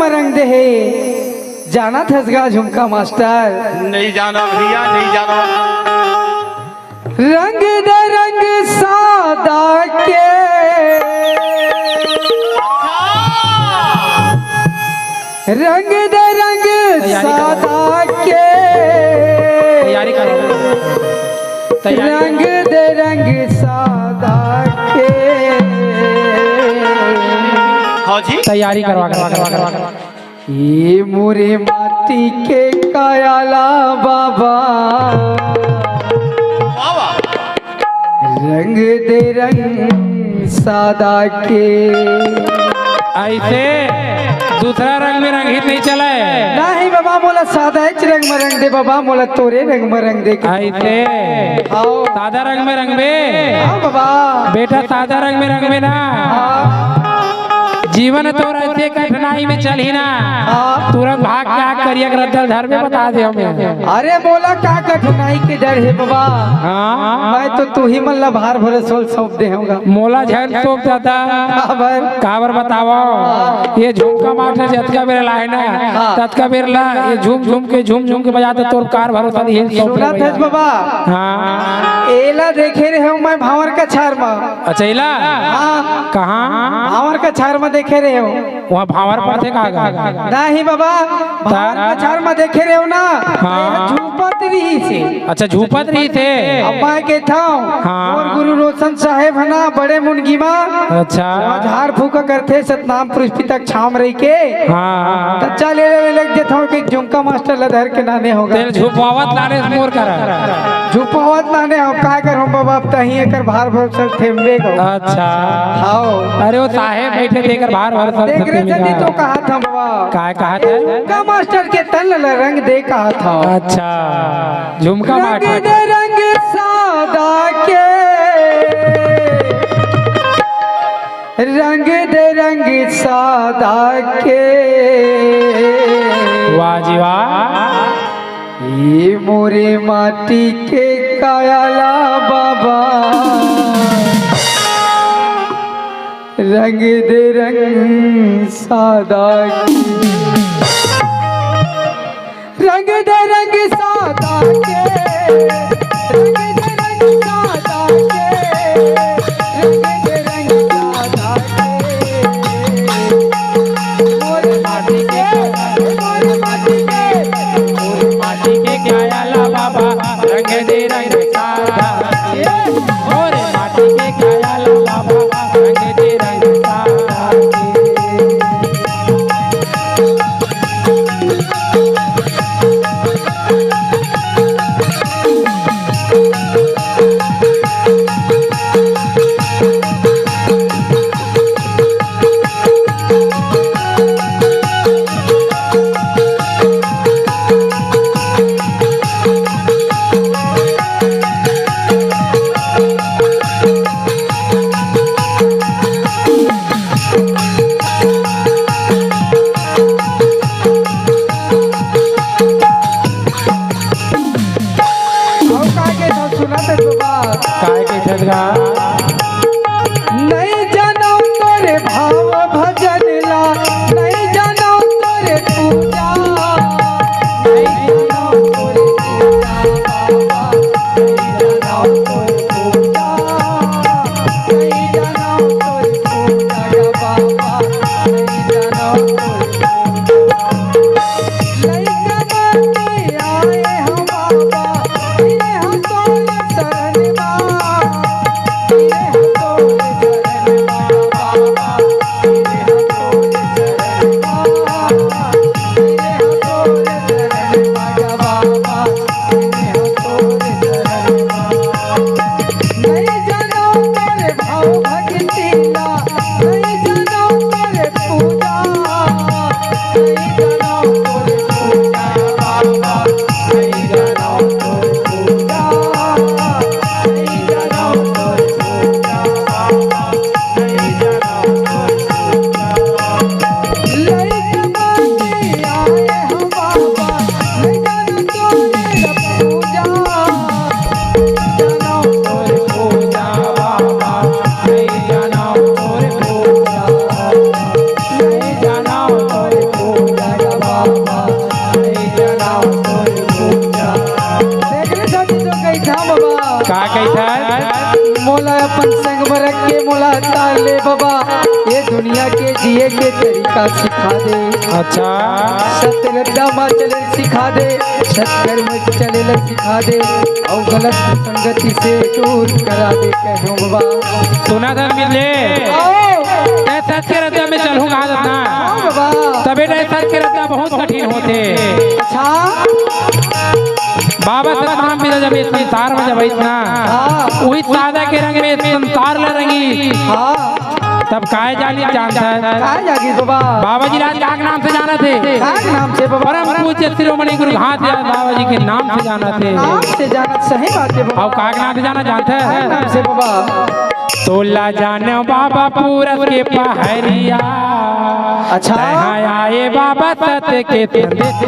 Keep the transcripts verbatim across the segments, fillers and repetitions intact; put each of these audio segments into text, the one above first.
रंग दे हे, जानत हस गा झुमका मास्टर? नहीं जाना भैया, नहीं जाना। रंग दे रंग सादा के, रंग दे रंग तैयारी करो। सादा के, तैयारी करो। तैयारी। रंग दे रंग सादा के। हाँ जी। तैयारी करवा, करवा, करवा, करवा। ये मोरे माटी के काया ला बाबा, वाह, वाह। रंग दे रंग सादा के। ऐसे दूसरा रंग में रंगित नहीं चला है। नहीं बाबा, मोला सादा च रंग में रंग दे बाबा, मोला तोरे रंग में रंग दे के। ऐसे आओ। सादा रंग में रंगबे। हाँ बाबा। बेटा, सादा रंग में रंगबे ना। हाँ। जीवन तोर ऐसे कठिनाई में चलही ना, हाँ। तुरंत भाग के आ करिया के रद्दल धर में बता दे हमें। अरे मोला का कठिनाई के डर हे बाबा? हाँ। मैं तो तू ही मन ला भार भरोसा सौंप दे हूँगा। मोला झन सौंप दादा। काबर? काबर बतावो? हाँ। ये झुमका मास्टर जतका बेर लाए ना, हाँ। ततका बेर ला ये झूम झूम के, झूम झूम के बजाता तोर कार भरोसा नहीं है, सौंप सुना दे थे भैया। बाबा? हाँ। एला देखे रहे हूँ मैं भांवर कछार में। अच्छा, एला? हाँ। कहाँ? भांवर कछार में देखे रहे हूँ। वहाँ भांवर पड़थे का गा? नहीं बाबा, भांवर ता? कछार में देखे रहे हो ना, हाँ। ये झूपत रहिसे। अच्छा, झूपत रहिसे। अब मैं कहता हूँ, हाँ। मोर गुरु रोशन साहेब है ना, बड़े मुनगी मा। अच्छा। वहाँ झाड़ फूका करथे, सतनाम पुष्पी तक छाम रही के। हाँ। त चल, ले, ले, ले, देता हूँ कि झुमका मास्टर ला धर के नाने होगा। तेल झुमवावत लाने मोर करा। झुमवावत लाने हो, काय करहूँ बाबा, अब तहीं एकर भार भरोसा थेमबे गो। अच्छा। हाओ। अरे वो साहेब बैठे थे, एकर भार भरोसा देख रे थेमबे जल्दी का। तो कहा था बाबा। काय कहा था? झुमका मास्टर के तन ला रंग दे कहा था। अच्छा, झुमका रंग मास्टर। दे रंग सादा के, रंग दे रंग सादा के। वाह जी वाह। ये मोरे माटी के काया ला बाबा, रंग दे रंग सादा के, रंग दे रंग सादा के, रंग दे रंग सादा के, रंग दे रंग सादा के। मोर माटी के, मोर माटी के, मोर माटी के काया ला बाबा, रंग दे रंग सादा के। मोर माटी के काया ला बाबा, रंग दे रंग सादा के। अपन संग म रख के मोला तार ले बाबा, ये दुनिया के जिए के तरीका सिखा दे। अच्छा। सत रद्दा म चले सिखा दे, सत्कर्म चले ल सिखा दे, अउ गलत संगति से दूर करा दे, कहूँ बाबा। सुना था मिले। आओ। तैं सत के रद्दा में चलहूँ कहा था ना। हाँ बाबा। तबे नहीं, सत के रद्दा बहुत कठिन होथे। अच्छा। बाबा सतनाम पिता जब ये संसार में जब इतना हाँ। उही सादा के रंग में संसार ला रंगी। हाँ। तब काय जानी जानता है? काय जागी बाबा? बाबा जी राज काक नाम से जाना थे? काक नाम से बाबा? परम पूज्य शिरोमणि गुरु घासीदास बाबा जी के नाम से जाना थे। नाम से जाना, सही बात है बाबा। अउ काक नाम से जाना जानता है? काक नाम से बाबा? तोला जान बाबा पूरब के पहरिया। अच्छा। तैं हा आए बाबा सत के संदेश।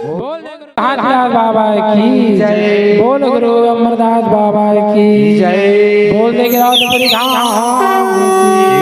बोल दे गुरु घासीदास बाबा की जय। बोल गुरु अमरदास बाबा की जय। बोल दे गिरौदपुरी धाम की